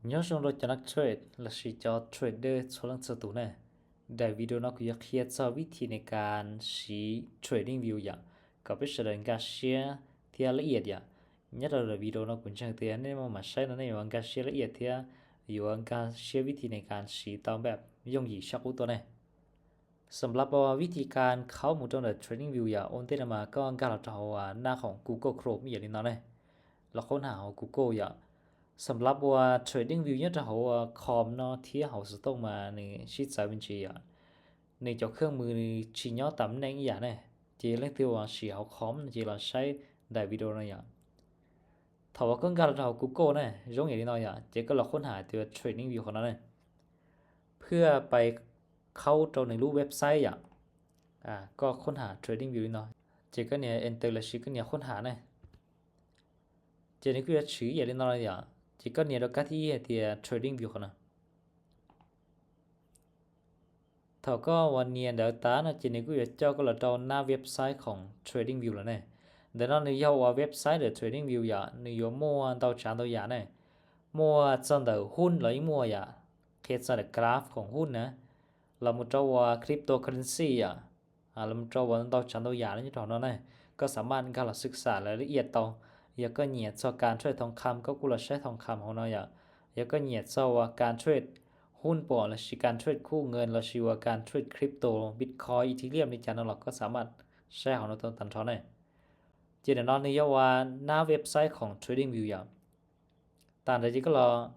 Nyob zoo rau cov neeg trade lossis cov trader txhua leej txhua tus ne. Daim video no kuv yuav qhia txog vib thi nev kas siv TradingView yom, kom peb sawv daws nkag siab thiab laj iam yom. Nyob rau daim video no kuv ntseeg tias nej mam saib no nej yuav nkag siab laj iam thiab yuav nkag siab vib thi nev kas siv tau npaj yooj yim sab qub tuaj ne. Xam lav ua vib thi kas khaub mus rau ntawm TradingView yom, ua ntej no mas koj nkag los rau hauv nab khoom Google Chrome ib yam li no ne, los khoob ham hauv Google yom. Xam lav ua TradingView nyob rau hauv com no thiab hauv xov tooj mas nws sib txawv me ntsis yom. Nws cov khej mws tsis nyob tam neej ib yam ne, ces leej twg uas siv hauv com no ces los saib daim video no yom. Thaum uas koj nkag los rau hauv Google ne, zoo yam li no yom, ces koj los khoob ham tias TradingView qhov no ne, phwaj pais khaub rau nws lub website yom. Koj khoob ham TradingView li no, ces koj nias enter lossis koj nias khoob ham ne, ces nws kuj yuav tshwm ib yam li no yom. Ces koj nias rau kab thib ib hais tias TradingView qhov no. Thaum koj uas nias ntawd tas no ces nws kuj yuav coj koj los rau nab website khoom TradingView lawm ne. Ntawm no nws yog uas website ntawm TradingView yom, nws yuav muaj ntau tsav ntau yam ne. Muaj txog ntawm huj los yeej muaj yom, qhia txog ntawm graph khoom huj na, los mus rau uas cryptocurrency yom, los mus rau uas ntau tsav ntau yam nyob rau hauv no ne. Koj xam maj nkag los xwm xam lawv laj iam tau. Yog koj nyiam txog kas trade thoo kham koj kuj los saib thoo kham hauv no yom. Yog koj nyiam txog uas kas trade huj pom lossis kas trade khuj nkees lossis uas kas trade crypto, Bitcoin, Ethereum li cas no los koj xam maj saib hauv no tau tag nrho ne. Ces ntawm no nws yog uas nab website khoom TradingView yom. Tas ntawd ces koj los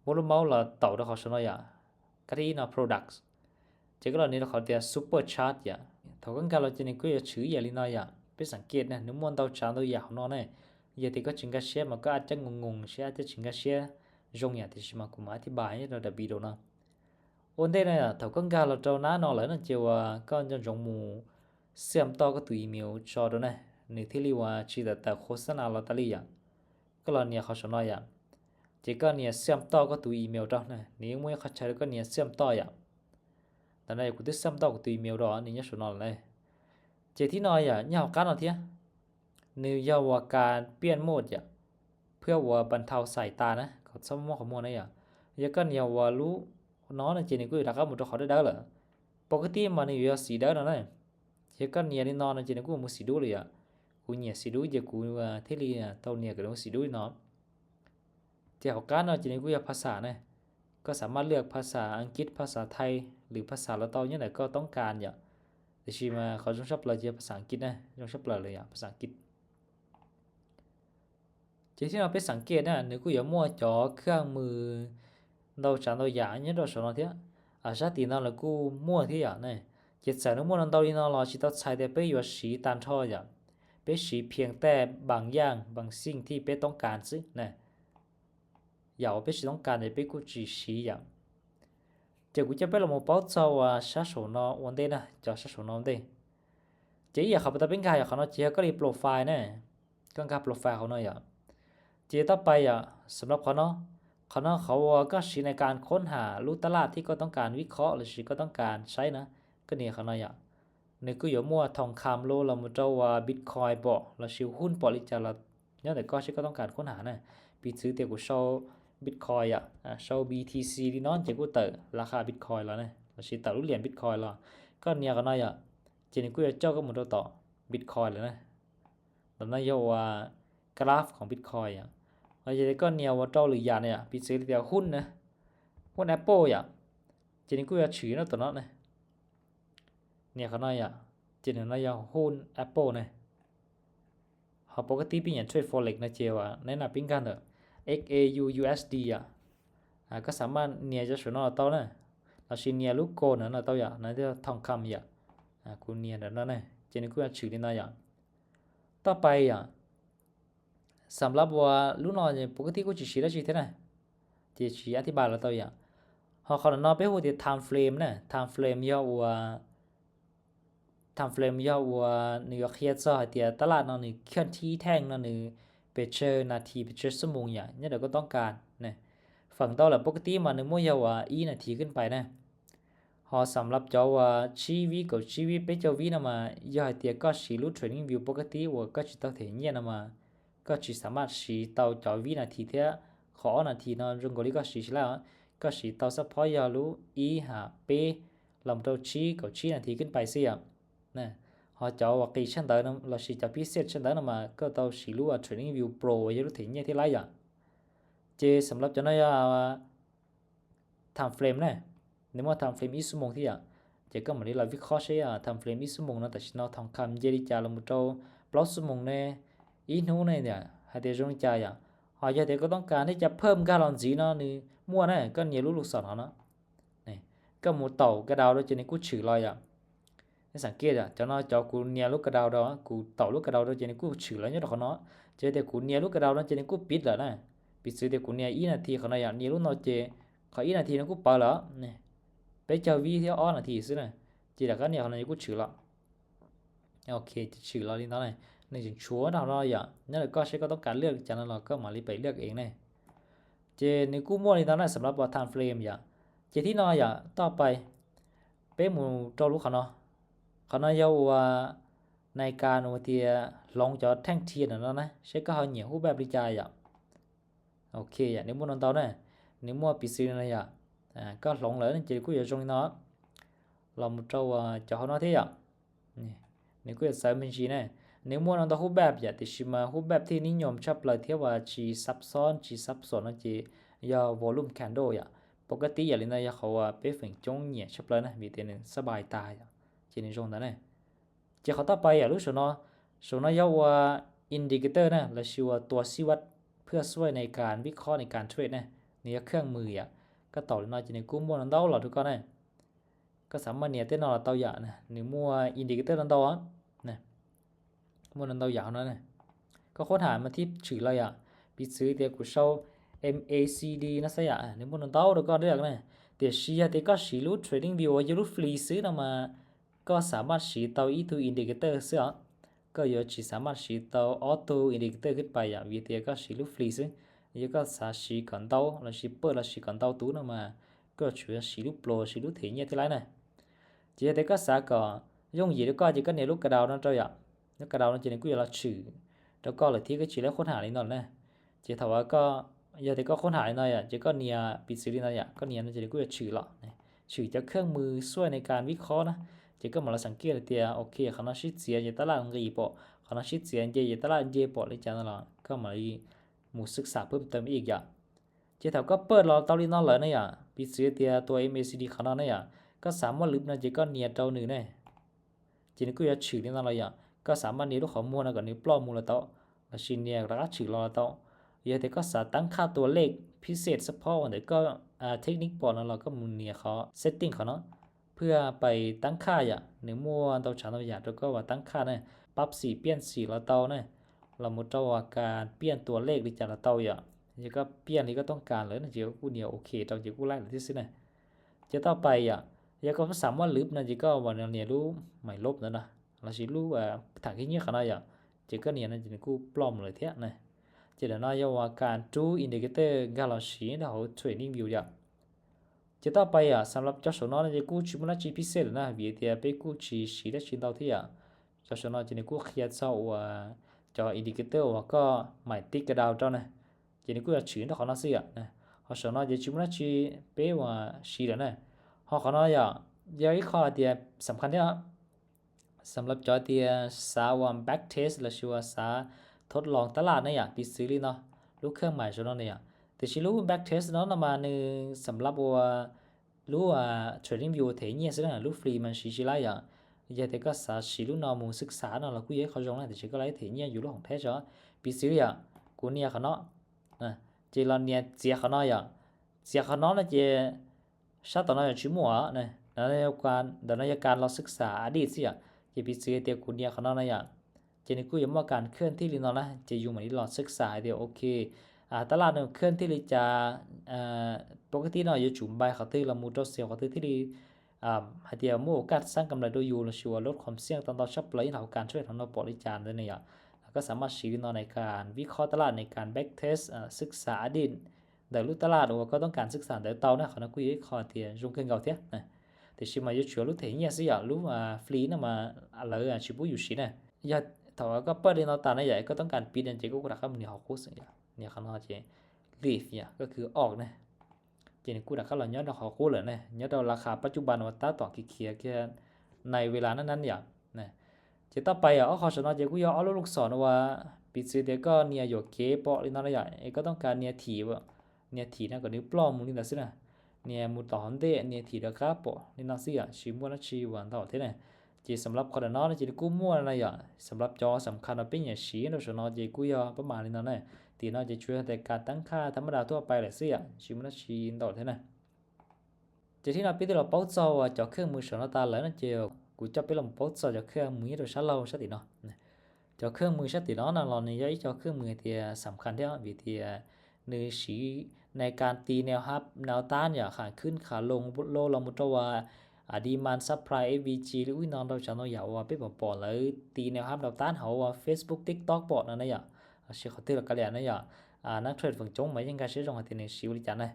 muab lub mouse los taum rau qhov saum no yom, kab thib ib no products, ces koj los nias rau qhov tias super chat yom. Thaum koj nkag los ces nws kuj yuav tshwm ib yam li no yom. Peb xam kej na, nws muaj ntau tsav ntau yam hauv no ne. Yog tias koj tsis nkag siab mas koj a cab nkoos nkoos seb a cab tsis nkag siab zoo yam, tiam sis mas kuv mam a thib npais nyob rau daim video no. Ua ntej no yom, thaum koj nkag los rau nab no lawm no ces uas koj nco ntsoov mus xiam toj koj tus email tso rau ne, nws thiaj li uas tsis tawm tawm khos xab nas los tas li yom. Koj los nias qhov saum no yom, ces koj nias xiam toj koj tus email rau ne, nws yeej muaj ib qhov chaw rau koj nias xiam toj yom. Ntawm no yog kuv twb xiam toj kuv tus email rau, nws nyob saum no lawm ne. Ces thib no yom, nyob hauv qab no thiab, nws yog uas kas piaj moj yom, phwaj uas npas thau xais tas na kom txhob mob qhov muag na yom. Yog koj nias uas lub no no ces nws kuj yuav rov qab mus rau qhov dawb dawb lawm. Pom koj tib mas nws yuav yog xim dawb no na. Yog koj nias li no no ces nws kuj mus xim dub li yom. Kuv nyiam xim dub ces kuv thiaj li tau nias kom nws mus xim dub li no. Ces hauv qab no ces nws kuj yog phas xas ne. Koj xam maj lwaj phas xas Ankit, phas xas Thaib, lwm phas xas los tau nyob ntawm koj toob kas yom. Tiam sis mas qhov zoo tshaj plaws ces yog phas xas Ankit na, zoo tshaj plaws lawm yom, phas xas Ankit. Ces thib no peb xam kej na, nws kuj yuav muaj cov khej mws ntau tsav ntau yam nyob rau saum no thiab. Sab tim no lawv kuj muaj thiab yom ne. Ces txawm nws muaj ntau li no los tsis tau txhais tias peb yuav siv tag nrho yom. Peb siv phiaj tej npas yaj npas xij thij peb toob kas xwb na. Yam uas peb tsis toob kas ces peb kuj tsis siv yom. Ces kuv coj peb los mus paub txog uas sab saum no ua ntej na, cov sab saum no ua ntej. Ces ib yam qhov puag ta peb nkag yom, qhov no ces yog koj li profile ne. Koj nkag profile hauv no yom. Ces tab pais yom, xam lab qhov no, qhov no qhov uas koj siv nev kas khoob ham lub tab laj thib koj toob kas vib khob lossis koj toob kas saib na, koj nias qhov no yom. Nws kuj yuav muaj thoo kham los mus rau uas Bitcoin pom lossis huj pom li cas los nyob ntawm koj seb koj toob kas khoob ham na. Piv txwv tias kuv sau Bitcoin yom, sau B T C li no ces kuj tawm laj khaj Bitcoin los ne, lossis tawm lub liam Bitcoin los. Koj nias qhov no yom, ces nws kuj yuav coj koj mus rau tom Bitcoin lawm na. Ntawm no yog uas graph khoom Bitcoin yom. Los yog tias koj nias uas rau lwm yam na yom, piv txwv li tias huj na, huj Apple yom, ces nws kuj yuav tshwm nyob tom no ne. Nias qhov no yom, ces nws no yog huj Apple ne. Ho pom koj tib pib nyiam trade forex no ces uas neb na pib nkag ntawm X A U U S D yom. Koj xam maj nias cov saum no los tau na, lossis nias lub ko no no tau yom, no yog thoo kham yom. Kuv nias ntawm no ne, ces nws kuj yuav tshwm li no yom. Tab pais yom, xam lab uas lub no pom koj tib kuj tsis siv dab tsi thiab na, ces tsis a thib npais los tau yom. Ho qhov no peb hu tias time frame na, time frame yog uas time frame yog uas nws yuav qhia txog hais tias tab laj no nws khaj thib theej no nws pes tsawg nas this pes tsawg xuab moos yom, nyob ntawm koj toob kas ne. Feem ntau lawm pom koj tib mas nws muab yog uas ib nas this khib pais na. Ho xam lab cov uas tsib vib, kaum tsib vib, peb caug vib no mas yog hais tias koj siv lub trading view pom koj tib uas koj tsis tau them nyiaj no mas koj tsis xam maj siv tau cov vib nas this thiab qhov ob nas this no zoo nkaus li koj siv tsis laj, koj siv tau xab phob yog lub ib ha peb los rau tsib kaum tsib nas this kib pais xwb yom. Ho cov uas qis tshaj ntawd lossis cov pixel tshaj ntawd no mas koj tau siv lub Trading View Pro uas yog lub them nyiaj thiab laiv yom. Ces xam lab cov no yog time frame na, nws muaj time frame ib xuab moos thiab yom. Ces koj mam li los vij qhob seb time frame ib xuab moos no tam sim no thoom kham nce li cas los mus rau plaub xuab moos ne, ib hnub ne, hais tias zoo li cas yom. Ho yog tias koj toob kas thiab cas phawj nkag los ntxiv no nws muaj na, koj nias lub lus xom no no, koj mus taum ka daus rau ces nws kuj tshwm los yom. Nej xam kiaj yom, cov no cov kuv nias lub ka daus rau, kuv taum lub ka daus rau ces nws kuj tshwm los nyob rau qhov no. Ces tias kuv nias lub ka daus no ces nws kuj piv lawm na. Piv txwv tias kuv nias ib nas this qhov no yom, nias lub no ces qhov ib nas this no kuj pawv lawm, peb caug vib thiab ob nas this xwb na. Ces rov qab nias qhov no ces kuj tshwm los. Ok, ces tshwm los li no na. Nws tseem tshuav rau no yom, nyob li koj seb koj toob kas lwaj li cas no los koj mam li pem lwaj ev ne. Ces nws kuj muaj li no na, xam lab pos time frame yom. Ces thib no yom, toj pais, peb mus rau lub qhov no. Qhov no yog uas nais kas uas tias hloov cov theej thia no na, seb koj ho nyiam hub paj li cas yom. Ok yom, nws muaj no ntau na, nws muaj piv txwv li no yom. Koj hloov lawm ces kuj yuav zoo li no. Los mus rau cov hauv no thiab yom. Nws kuj yuav txawv me ntsis ne. Nws muaj no ntau hub paj yom, tiam sis mas hub paj thij nib nyom tshaj plaws thiab uas tsis xab xob tsis xab xom no ces yog volume candle yom. Pom koj tib yam li no yog qhov uas peb feem coob nyiam tshaj plaws na, vim tias nws xab pais tas yom, ces nws zoo ntawd ne. Ces qhov toj pais yom, lub saum no, saum no yog ua indicator na, lossis ua tua xib vaj phwj xuaj nes kas vij qhob nes kas trade na, nws yog khaj mws yom. Koj taum li no ces nws kuj muaj no ntau los rau koj na. Koj xav maj nias tej no los tau yom, nws muaj indicator no ntau, muaj no ntau yam no. Koj qhub ham mas thiaj tshwm los yom. Piv txwv tias kuv sau M A C D no xwb yom, nws muaj no ntau rau koj na. Tiam sis yog tias koj siv lub Trading View uas yog lub free xwb no mas koj xav maj siv tau ib tug indicator xwb os. Koj yuav tsis xav maj siv tau ob tug indicator kib pais yom, vim tias koj siv lub free xwb. Yog koj xav siv kom ntau lossis pawj lossis kom ntau tus no mas koj tsuas yog siv lub plus siv lub them nyiaj thiab laiv na. Ces yog tias koj xav kom yooj yim rau koj ces koj nias lub ka daus no rau yom. Lub ka daus no ces nws kuj yuav los tshwm rau koj lawm thiab, koj tsis lab qhub ham li no na. Ces thaum uas koj, yog tias koj qhub ham li no yom, ces koj nias piv txwv li no yom, koj nias no ces nws kuj yuav tshwm los, tshwm cov khaj mws xuaj nes kas vij qhob na. Ces koj mam los xam kiaj tias ok, qhov no sib txiav ces tab laj nqis pom, qhov no sib txiav nce ces tab laj nce pom li cas no los koj mam li mus xwb xam phwb tam ib yam. Ces thaum koj pawj los tau li no lawm ne yom, piv txwv tias tua M A C D qhov no ne yom, koj xav muab lwm no ces koj nias rau nws ne. Ces nws kuj yuav tshwm li no los yom, koj xav maj nias lub qhov muag no kom nws ploj mus los tau, lossis nias rov qab tshwm los los tau. Yog tias koj xav tab khaj tua lej phib xej xab phob uas ntawm koj technique pom no los koj mus nias qhov setting qhov no, phwj pais tab khaj yom, nws muaj ntau tsav ntau yam rau koj uas tab khaj na, pab xim piaj xim los tau na, los mus rau uas kas piaj tua lej li cas los tau yom. Yog koj piaj li koj toob kas lawm no ces kuj nias ok rau ces kuj laib lawm thiab xwb na. Ces toj pais yom, yog koj xav muab lwm no ces koj uas nias lub mais lub ntawd no, lossis lub tham khib nyiab qhov no yom, ces koj nias no ces nws kuj ploj mus lawm thiab na. Ces ntawm no yog uas kas rub indicator nkag los siv rau hauv Trading View yom. Ces toj pais yom, xam lab cov saum no no ces kuj tsis muaj dab tsi phib xej lawm na, vim tias peb kuj tsis siv dab tsi ntau thiab yom. Cov saum no ces nws kuj qhia txog uas cov indicator uas koj mais tib ka daus rau na, ces nws kuj yuav tshwm rau qhov no xwb yom. Ho saum no ces tsis muaj dab tsi peb uas siv lawm na. Ho qhov no yom, yog ib qho hais tias xam khaj thiab, xam lab cov tias xav uas back test lossis uas xav thov loos tab laj ne yom, piv txwv li no, lub khaj mais saum no ne yom. Tiam sis lub back test no no mas nws xam lab uas lub Trading View them nyiaj xwb na, lub free mas siv tsis laib yom. Yog tias koj xav siv lub no mus xwb xam no los kuj yog ib qho zoo na, tiam sis koj laib them nyiaj yus lub hoom theb os. Piv txwv li yom, kuv nias qhov no, ces los nias txiav qhov no yom. Txiav qhov no no ces sab tom no yog tsis muaj, ntawm no yog kas los xwb xam adit xwb yom. Ces piv txwv tias kuv nias qhov no no yom, ces nws kuj yuav muaj kas khaj thiaj li no na, ces yus mam li los xwb xam hais tias ok, tab laj nws khaj thiaj li cas, pov kab tib no yuav tsum npai qhov twg los mus rau xev qhov twg thiaj li hais tias muaj ua kaj xab kam lawm rau yus lossis uas lub qhov xiaj tau ntau tshaj plaws ib hauv kas trade no pom li cas ntawd ne yom. Koj xav maj siv li no nes kas vij qhob tab laj nes kas back test xwb xam adit ntawm lub tab laj uas koj toob kas xwb xam ntawd tau na, qhov no kuj yog ib qho tias zoo kawg nkaus thiab. Tiam sis mas yuav tsum lub them nyiaj xwb yom, lub free no mas lawv tsis pub yus siv na. Yog thaum koj pawj li no tas na yom, koj toob kas piv no ces koj kuj rov qab mus nias hauv qub xwb yom, nias qhov no ces leave yom, koj khwv off ne, ces nws kuj rov qab los nyob rau qhov qub lawm ne, nyob rau las khas pab cub npas uas tab tom khiav khiav kiag nais ves las nab nab yom. Ces tau pais yom, ob qho saum no ces kuj yog ob lub lub xom uas piv txwv tias koj nias yuam kev pom li no na yom, es koj toob kas nias thim, nias thim no kom nws ploj mus li ntawd xwb na. Nias mus tom hauv ntej, nias thim rov qab pom li no xwb yom, tsis muaj dab tsi uas ntau thiab na. Ces xam lav qhov ntawm no ces nws kuj muaj no yom, xam lav cov xam khas no peb nyiam siv rau saum no ces kuj yog pab mas li no na. Tim no ces tsuas yog tias kas tab khaj thab maj das tuaj pais lawm xwb yom, tsis muaj dab tsi ntau thiab na. Ces thib no peb twb los paub txog uas cov khej mws saum no tas lawm no ces kuv coj peb los paub txog cov khej mws nyob rau sab laug sab tim no. Cov khej mws sab tim no no los nws yog ib co khej mws tias xam khas thiab vim tias nws siv nais kas tis neo hab nau tab yom, kham khwb kham loo los mus rau uas demand supply A V G li ub no rau tsav ntau yam uas peb pom pom lawv tis neo hab nau tab hauv uas Facebook, TikTok pom no na yom, los sis qhov twg los kav liam na yom. Nab thwj feem coob mas yeej nkag siab zoo hais tias nws siv ua li cas na.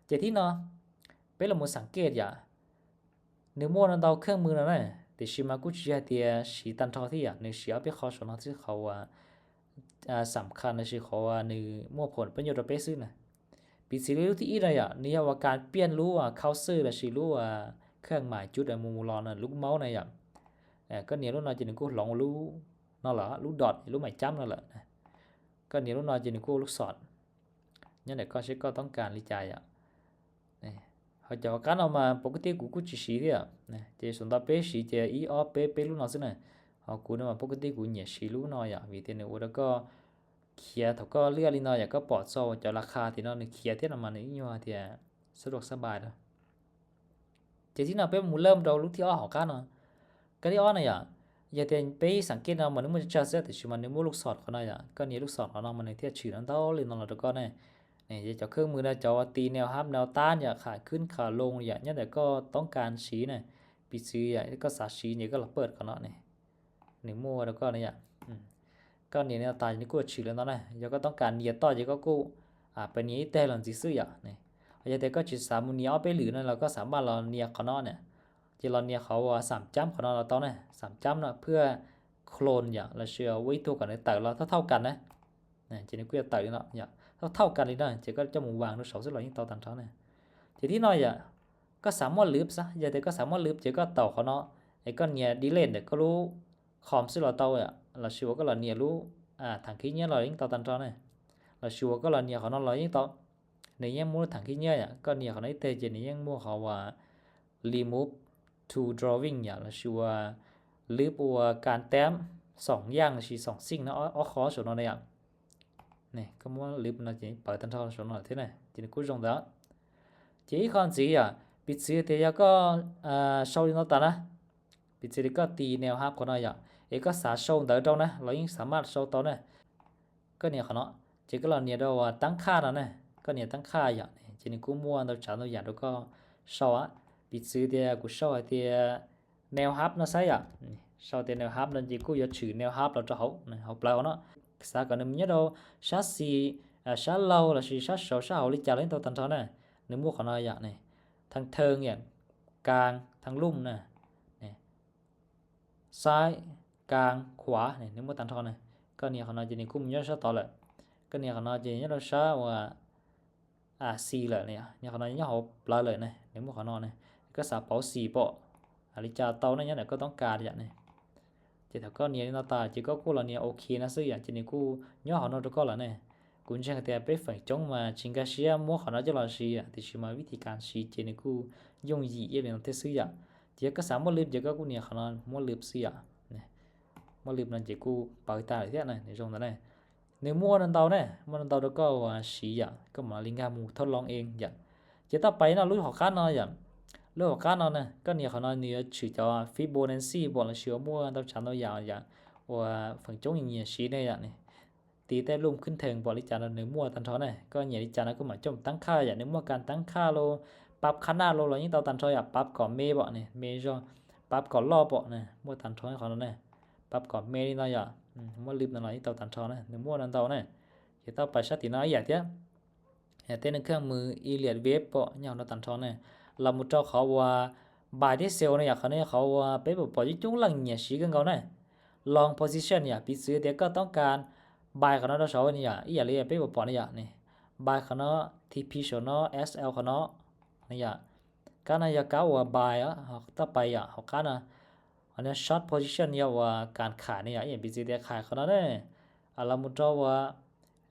Ces thib no peb los mus xam kej yom, nws muaj ntau khej mws no na, tiam sis mas kuj tsis yog hais tias siv tag nrho thiab yom, nws siv ob peb qho saum no xwb, qhov uas xam khas los sis qhov uas nws muaj phom pab nyuaj rau peb xwb na. Piv txwv li lub thib ib no yom, nws yog uas kas piaj lub khau xwj los sis lub khej mas cub mus mus los no, lub maub na yom. Koj nias lub no ces nws kuj hloov lub no lawm, lub dot lub mais cab no lawm. Koj nias lub no ces nws kuj ua lub xom. Nyob ntawm koj seb koj toob kas li cas yom. Ho cov hauv qab no mas pov kwj tij kuv kuj tsis siv thiab, ces saum ntawd peb siv ces ib ob peb peb lub no xwb na. Ho kuv no mas pov kwj tij kuv nyiam siv lub no yom, vim tias nws ua rau koj khiav thaum koj lwaj li no yom, koj pom txog cov las khas tim no nws khiav thiab no mas nws ib nyuag tias xab luaj xab npais lawm. Ces thib no peb mus lawm rau lub thib ob hauv qab no. Koj thib ob na yom, yog tias peb xam kej no mas nws muaj tsawg tsawg xwb tiam sis mas nws muaj lub xom qhov no yom, koj nias lub xom qhov no mas nws thiaj tshwm ntau ntau li no los rau koj ne. Yog cov khej mws no cov uas tis neo hab nau tab yom, kham khwb kham loo yom, nyob ntawm koj toob kas siv na. Piv txwv yom, koj xav siv ces koj los pawj qhov no ne, nws muaj ua rau koj ne yom. Koj nias li no tas nws kuj tshwm li no na, yog koj toob kas nias toj ces koj kuj pab nias ib teg los ntxiv xwb yom. Yog tias koj tsis xav mus nias ob peb lwm no los koj xav maj los nias qhov no na, ces los nias qhov uas xam cab qhov no los tau na, xam cab no phwj clone yom, los sis ua ib tug kom nws tawm los thauj thauj kas na. Ces nws kuj yuav tawm li no, thauj thauj kas li no ces koj coj mus vas rau saud xwb los yeej tau tag nrho na. Ces thib no yom, koj xav muab lwv xwb, yog tias koj xav muab lwv ces koj taus qhov no, es koj nias delete ntawm koj lub khom xwb los tau, los sis uas koj los nias lub tham khib nyiab los yeej tau tag nrho ne, los sis uas koj los nias qhov no los yeej tau. Nws yeej muaj lub tham khib nyiab yom, koj nias qhov no ib teg ces nws yeej muaj qhov uas remove to drawing yom, los sis uas lwv ua kas tab xoom yaj los sis xoom xij no, ob qho saum no na yom. Koj muab lwv no ces pawv tag nrho saum no thiab na, ces nws kuj zoo ntawd. Ces ib qho ntxiv yom, piv txwv tias yog koj sau li no tas na, piv txwv tias koj tis neo hab qhov no yom, es koj xav sau ntawv rau na los yeej xav maj sau tau na. Koj nias qhov no, ces koj los nias rau uas tab khaj no na, koj nias tab khaj yom, ces nws kuj muaj ntau tsav ntau yam rau koj sau. Piv txwv tias kuv sau hais tias neo hab no xwb yom, sau tias neo hab no ces kuj yuav tshwm neo hab los rau hauv, hauv plawv hauv no. Xav kom nws nyob rau sab xis, sab laug los sis sab saud sab hauv li cas los yeej tau tag nrho na. Nws muaj qhov no yom, thaj thawj yom, kas, thaj lub na, saib, kas, khuav, nws muaj tag nrho na. Koj nias qhov no ces nws kuj mus nyob sab tod lawm. Koj nias qhov no ces nyob rau sab uas xis lawm, nyob qhov no nyob hauv plawv lawm na, nws muaj qhov no na. Koj xav pauv xis pom li cas tau ne, nyob ntawm koj toob kas yom ne. Ces thaum koj nias li no tas ces koj kuj los nias ok no xwb yom, ces nws kuj nyob hauv no rau koj lawm ne. Kuv ntseeg tias peb feem coob mas tsis nkag siab muab qhov no coj los siv, tiam sis mas vib thib kas siv ces nws kuj yooj yim ib yam li no thiab xwb yom. Ces yog koj xav muab lwv ces koj kuj nias qhov no muab lwv xwb yom. Muab lwv no ces kuj pawv tag lawm thiab, nws zoo ntawd ne. Nws muaj ntau ne, muaj ntau rau koj uas siv yom, koj mam li nkag mus thauj loo ee yom. Ces toj pais no lub hauv qab no yom, lub hauv qab no na, koj nias qhov no nws yuav tshwm cov Fibonacci pom los sis uas muaj ntau tsav ntau yam yom, uas feem coob nyiam siv ne yom. Tis tej lub khwb thees pom li cas no nws muaj tag nrho ne, koj nyiam li cas no koj mam coj mus tab khaj yom, nws muaj kas tab khaj los, pab khaj naj los los yeej tau tag nrho yom, pab kom me pom ne, me zog, pab kom loj pom ne, muaj tag nrho qhov no ne, pab kom me li no yom, muab lwv no los yeej tau tag nrho ne, nws muaj no ntau ne. Ces toj pais sab tim no ib yam thiab. Tej nws khej mws ilias veb pom nyob hauv no tag nrho ne, los mus rau qhov uas buy thiab sell ne yom, qhov no qhov uas peb pom pom coob coob leej nyiam siv kawg nkaus ne. Long position yom, piv txwv tias koj toob kas buy qhov no rau saud ne yom, ib yam li peb pom pom ne yom ne, Buy qhov no, T P saum no, S L qhov no. Yom, kab no yog kab uas buy, tab pais yom, hauv qab no, short position yog uas kas khais ne yom, piv txwv tias khais qhov no ne, los mus rau uas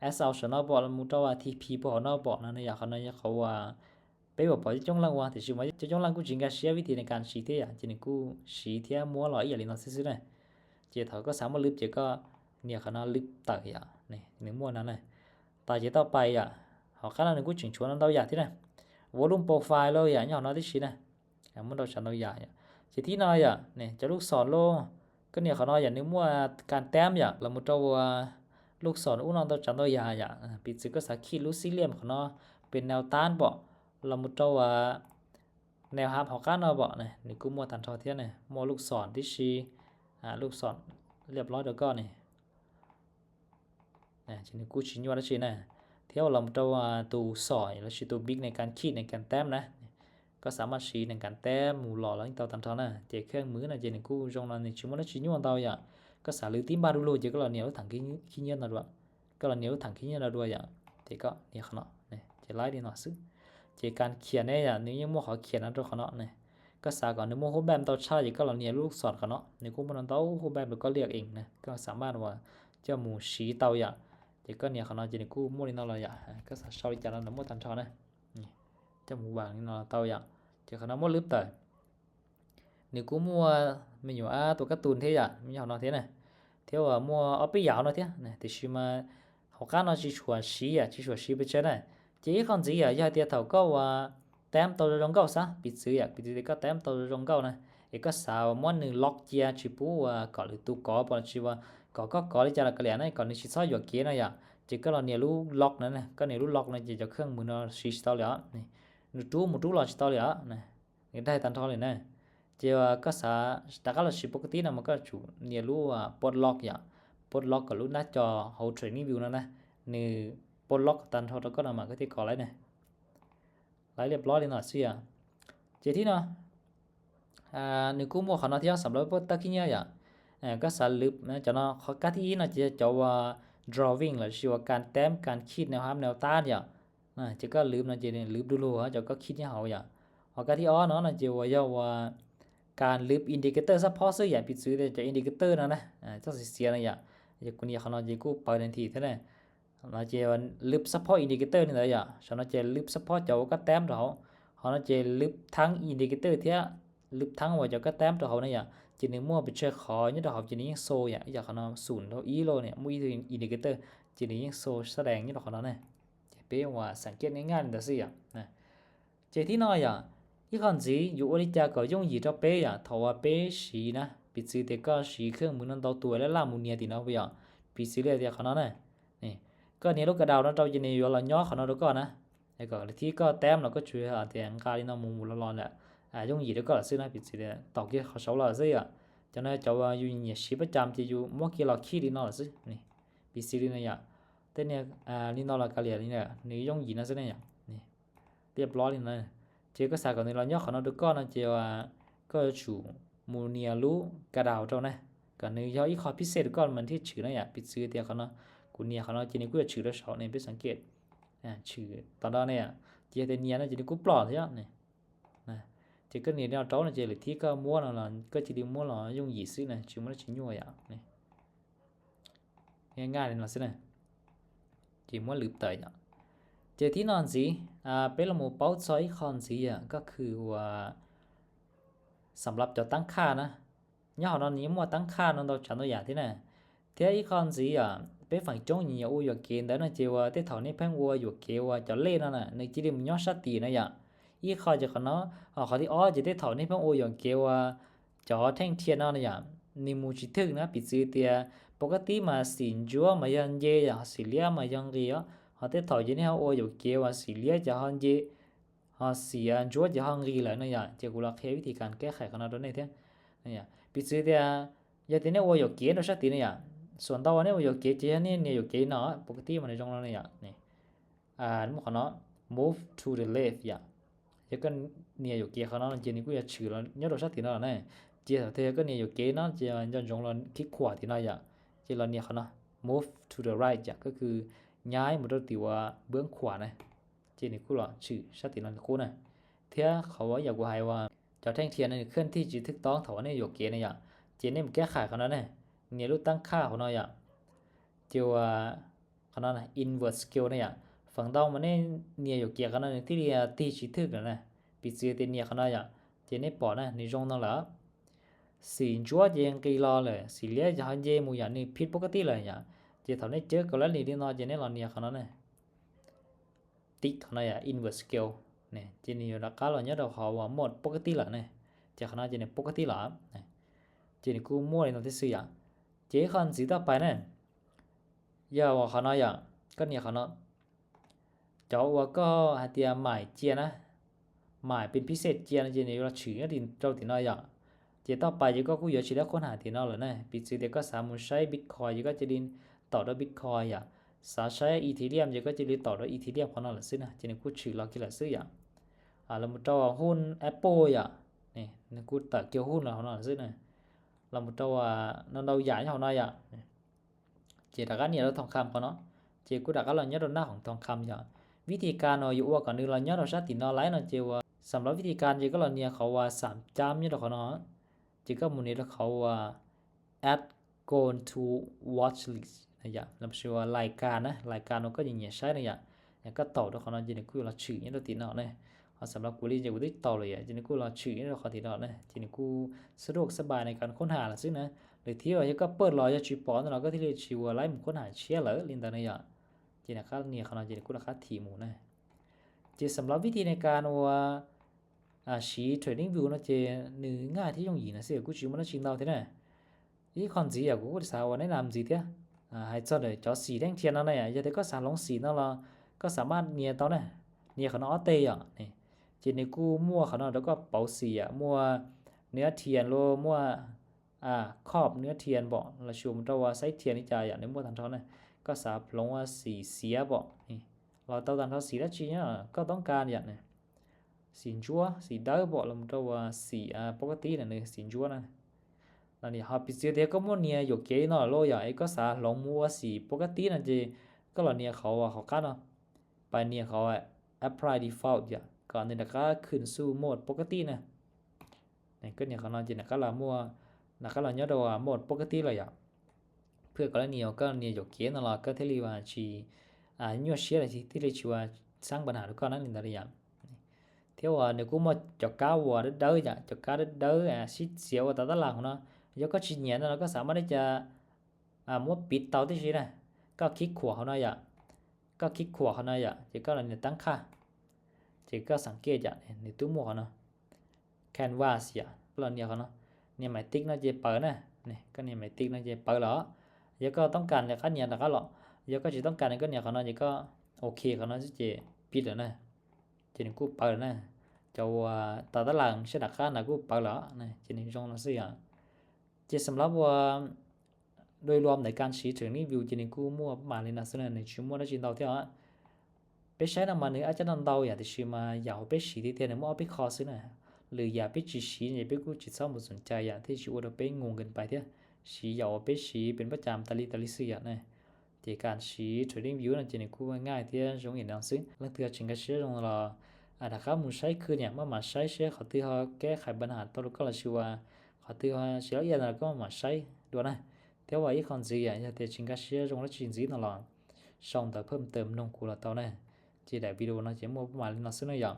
S L saum no pom, los mus rau uas T P pom hauv no pom no ne yom, qhov no yog qhov uas peb uas pom coob coob leej ua, tiam sis mas coob coob leej kuj tsis nkag siab vib thi ne kas siv thiab yom, ces nws kuj siv thiab muab los ib yam li no xwb xwb na. Ces thaum koj xav muab lwb ces koj nias qhov no lwb tawm yom, nws muaj no na. Tas ces tau pais yom, hauv qab no nws kuj tseem tshuav ntau yam thiab na. Volume profile los yom, nyob hauv no tib si na, muaj ntau tsav ntau yam yom. Ces thib no yom, cov lub xom los, koj nias qhov no yom, nws muaj kas tab yom, los mus rau uas lub xom ub no ntau tsav ntau yam yom. Piv txwv koj xav khij lub xib liam qhov no pem nav tab pom, los mus rau uas nav hab hauv qab no pom, nws kuj muaj tag nrho thiab na, muaj lub xom tib si, lub xom liab lob rau koj ne. Ces nws kuj tsis nyuaj dab tsi na. Thiab los mus rau tus xom lossis tus big ne kas khij ne kas tab na, koj xav maj siv ne kas tab mus los los yeej tau tag nrho na. Ces kheej mwv no ces nws kuj zoo no, nws tsis muaj dab tsi nyuaj ntau yom. Koj xav lwv tib npaj du lug ces koj los nias lub theem khib nyiab no dua, koj los nias lub theem khib nyiab no dua yom. Ces koj nias qhov no, ces laib li no xwb. Ces kas khiav ne yom, nws yeej muaj qhov khiav no rau qhov no ne. Koj xav kom nws muaj hub npaj ntau tshaj ces koj los nias lub xom qhov no, nws kuj muaj ntau hub npaj rau koj liaj ees na, koj xav maj uas coj mus siv tau yom. Ces koj nias qhov no ces nws kuj muaj li no los yom, koj xav sau li cas los nws muaj tag nrho na. Coj mus vas li no tau yom. Ces qhov no muaj lwb tawm, nws kuj muaj me nyuam ab tua kab tus thiab yom, me nyuam hauv no thiab na. Thiab uas muaj ob peb yam hauv no thiab, tiam sis mas hauv qab no tsis tshua siv yom, tsis tshua siv pes tsawg na. Ces ib qho ntxiv yom, yog hais tias thaum koj uas tab tau zoo nkauj xwb, piv txwv yom, piv txwv tias koj tab tau zoo nkauj na, es koj xav uas muab nws lock cia tsis pub uas kom lwm tus kov pom los tsis uas kom koj kov li cas los kav liam na, kom nws tsis txhob yuam kev no yom, ces koj los nias lub lock no, koj nias lub lock no ces cov kheej mus no siv tsis tau li os, nws rub mus rub los tsis tau li os, nws daig tag nrho li na. Ces koj xav rov qab los siv pov ka tib no mas koj tsum nias lub pov lock yom, pov lock kom lub nab co hauv training view no na, nws pov lock tag nrho rau koj no mas koj thiaj kov laib na. Laib liab plob li no xwb yom. Ces thib no nws kuj muaj qhov no thiab xam lab pab tab khib nyiab yom. Koj xav lwb cov no, qhov kab thib ib no ces yog cov uas drawing lossis uas kas tab kas khij nav hab nav tab yom. Ces koj lwb no ces lwb du lug cov koj khij nyob hauv yom. Ho kab thib ob no no ces uas yog uas kas lwb indicator xab phob xwb yom, piv txwv tias cov indicator no na, txoj xiv xiav no yom. Kuv nias qhov no ces kuj pawv nees thim thiab na. No ces lwb xab phob indicator li ntawd yom, saum no ces lwb xab phob cov uas koj tab rau hauv, ho no ces lwb thaeb indicator thiab, lwb thaeb uas cov koj tab rau hauv na yom, ces nws muaj pes tsawg qhov nyob rau hauv ces nws yeej show yom, ib yam qhov no xum rau ib loj ne muaj ib tug indicator, ces nws yeej show sab dees nyob rau qhov no na. Ces peb uas xam kiaj nej nyaj li ntawd xwb yom. Ces thib no yom, ib qho ntxiv yus ua li cas kom yooj yim rau peb yom, thaum uas peb siv na, piv txwv tias koj siv kheej mus no ntau tus laj laj mus nias tim no puas yom, piv txwv li tias qhov no na, koj nias lub ka daus no rau ces nws yuav los nyob qhov no rau koj na. Kom thib koj tab los koj tsum tias nqa li no mus mus los los lawm, yooj yim rau koj lawm xwb na, piv txwv tias tom kiag qhov saud los xwb yom. Cov no cov yus nyiam siv pab cam ces yus muab kiag los khij li no lawm xwb. Piv txwv li no yom, tej niag li no los kav liam li na, nws yooj yim no xwb ne yom. Liab plob li no, ces koj xav kom nws los nyob qhov no rau koj no ces koj yuav tsum mus nias lub ka daus rau na, kom nws yog ib qho phib xej rau koj mas thiaj tshwm na yom. Piv txwv tias qhov no, kuv nias qhov no ces nws kuj yuav tshwm rau saud ne, peb xam kiaj tshwm tom no ne yom. Ces yog tias nias no ces nws kuj ploj thiab ne. Ces koj nias li no rau no ces lwm thib koj muab no los koj cia li muab los yooj yim xwb na, tsis muaj dab tsi nyuaj yom. Nyaj li no xwb na, ces muab lwb tawm yom. Ces thib no ntxiv, peb los mus paub txog ib qho ntxiv yom, koj khw uas xam lab cov tab khaj na. Nyob hauv no nws yeej muaj tab khaj no ntau tsav ntau yam thiab na. Thiab ib qho ntxiv yom, peb feem coob nyiam ua yuam kev ntawd no ces uas tej thaum nej pheej ua yuam kev uas cov lej no na nws cia li mus nyob sab tim no yom. Ib qho ces qhov no, qhov thib ob ces tej thaum nej pheej ua yuam kev uas cov theej thiam no na yom, nws mus tsis thwj na, piv txwv tias pov ka tib mas xim ntsuab mas yog nce yom, ho xim liab mas yog nqis os. Ho tej thaum ces nej ho ua yuam kev uas xim liab ces ho nce, ho xim ntsuab ces ho nqis lawm no yom. Ces kuv los qhia vib thi kas keb qhais qhov no rau nej thiab. Piv txwv tias yog tias nej ua yuam kev rau sab tid no yom, xuas ntau nej ua yuam kev ces yog nej nias yuam kev no, pov ka tib mas nws zoo no ne yom. Muaj qhov no, move to the left yom. Yog koj nias yuam kev qhov no ces nws kuj yuav tshwm los nyob rau sab tim no na. Ces thaum twg yog koj nias yuam kev no ces nco ntsoov los khib khuam tim no yom. Ces los nias qhov no, move to the right yom, koj khw nyaib mus rau tim uas npwb khuam na, ces nws kuj los tshwm sab tim no li qub na. Thiab qhov uas yam kuv hais uas cov theej thiam no nws khwj thij tsis thwj toob thaum uas nej yuam kev na yom, ces nej mus keb khais qhov no ne, nias lub tab khaj hauv no yom, ces uas qhov no invert scale na yom, feem ntau mas nej nias yuam kev qhov no nws thiaj li tig tsis thwj lawm na. Piv txwv tias nias qhov no yom, ces nej pom na nws zoo no lawm. Xim ntsuab ces nqis los lawm, xim liab ces ho nce mus yom, nws phiv pov ka tij lawm yom. Ces thaum nej cawb kaus lab lis li no ces nej los nias qhov no ne, tiv qhov no yom, invert scale, ces nws yuav rov qab los nyob rau qhov uas mode pov ka tij lawm ne. Ces qhov no ces nws pov ka tij lawm, ces nws kuj muaj li no thiab xwb yom. Ces ib qho ntxiv toj pais ne, yog uas qhov no yom, koj nias qhov no, cov uas koj hais tias maim cia na, maim pes phib xej cia no ces nws yuav los tshwm nyob rau tim no yom. Ces toj pais ces koj kuj yuav tsis dab qhub hais tim no lawm ne. Piv txwv tias koj xav mus saib Bitcoin ces koj cia li taum rau Bitcoin yom, xav saib Ethereum ces koj cia li taum rau Ethereum qhov no lawm xwb na, ces nws kuj tshwm los kiag lawm xwb yom. Los mus rau huj Apple yom, nws kuj tawm kiag huj los hauv no lawm xwb na. Los mus rau ntau ntau yam nyob hauv no yom. Ces rov qab nias rau thoo kham qhov no, ces kuj rov qab los nyob rau nab hoom thoo kham yom. Vib thib kas no yuav ua kom nws los nyob rau sab tim no lawm no ces uas xam lov vib thib kas ces koj los nias qhov uas xam cab nyob rau qhov no, ces koj mus nias rau qhov uas add gold to watch list, los sis uas lais kas na, lais kas no koj nyiam nyiam saib no yom. Yog koj taum rau qhov no ces nws kuj yuav los tshwm nyob rau tim no ne. Ho xam lov kuv li ces kuv twb taum lawm yom, ces nws kuj los tshwm nyob rau qhov tim no ne, ces nws kuj xab duaj xab pais ne, kam khuab ham lawm xwb na. Lwm thiab yog koj pawj los yog tsis pom ntawd los koj thiaj li tsis ua laib mus khuab ham tshiab lawm li ntawd ne yom. Ces nws qab nias qhov no ces nws kuj rov qab thim mus na. Ces xam lov vib thib ne kas uas siv TradingView no ces nws nyaj thiab yooj yim no xwb, kuj tsis muaj dab tsi ntau thiab na. Ib qho ntxiv yom, kuv kuj xav ua neb nam ntxiv thiab, hais txog ntawm cov xim theej thiab no na, yog tias koj xav hloov xim no los koj xam maj nias tau na, nias qhov no ob teg yom. Ces nws kuj muaj qhov no rau koj pauv xim yom, muaj nws thiab los muaj khob nws thiab pom los sis mus rau ua xaiv thiab li cas yom, nws muaj tag nrho na. Koj xav hloov ua xim xiav pom los tau tag nrho, xim dab tsi koj toob kas yom. Xim ntsuab, xim dawb pom los mus rau ua xim pov ka tij na, nws xim ntsuab na. Ho piv txwv tias koj muaj nias yuam kev no lawm yom, es koj xav hloov mus ua xim pov ka tij no ces koj los nias qhov uas qhov qab no, pais nias qhov apply default yom, kom nws rov qab khwv xub mode pov ka tij na. Koj nias qhov no ces nws rov qab los muaj, rov qab los nyob rau mode pov ka tij lawm yom. Phwj kom lawv nias, koj nias yuam kev no los koj thiaj li ua tsis nyuaj siab los thiaj li tsis ua xab pas ham rau koj na, li ntawd li yom. Thiab uas nws kuj muaj cov kab uas dawb dawb yom, cov kab dawb dawb sib txiav ua tav tab las no, yog koj tsis nyiam no los koj xav maj li cas muab piv tau tib si na. Koj khib khuam hauv no yom, koj khib khuam qhov no yom, ces koj los nias tab qhaj, ces koj xav kej yom, nws twb muaj qhov no, canvas yom, koj los nias qhov no, nias maim tij no ces pawv na. Koj nias maim tij no ces pawv lawm. Yog koj toob kas rov qab nias rov qab los, yog koj tsis toob kas koj nias qhov no ces koj ok qhov no xwb ces pib lawm na. Ces nws kuj pawv lawm na. Cov uas tav tab las sab nram qab no kuj pawv lawm, ces nws zoo no xwb yom. Ces xam lov ua dua luam ntawm kas siv TradingView ces nws kuj muaj mas li no xwb na, nws tsis muaj dab tsi ntau thiab os. Peb saib no mas nws ab cab no ntau yam, tiam sis mas yam uas peb siv tiag tiag nws muaj ob peb qho xwb na. Lwm yam peb tsis siv ces peb kuj tsis txhob mus xom cai yam thiaj tsis ua rau peb ngu nkees pais thiab. Siv yam uas peb siv pes pab cas tas li tas li xwb yom na. Ces kas siv TradingView no ces nws kuj nyaj thiab zoo yam no xwb. Leej twg tsis nkag siab zoo los rov qab mus saib khwv niam, maj mam saib seb qhov twg ho keb khais pas ham tau rau koj los sis ua qhov twg ho tsis loj iaj no los koj maj mam saib dua na. Thiab ua ib qho ntxiv yom, yog tias tsis nkag siab zoo dab tsi ntxiv no los sau ntawv phaj tawm mloog kuv los tau na. Ces daim video no ces muaj pab mas li no xwb na yom.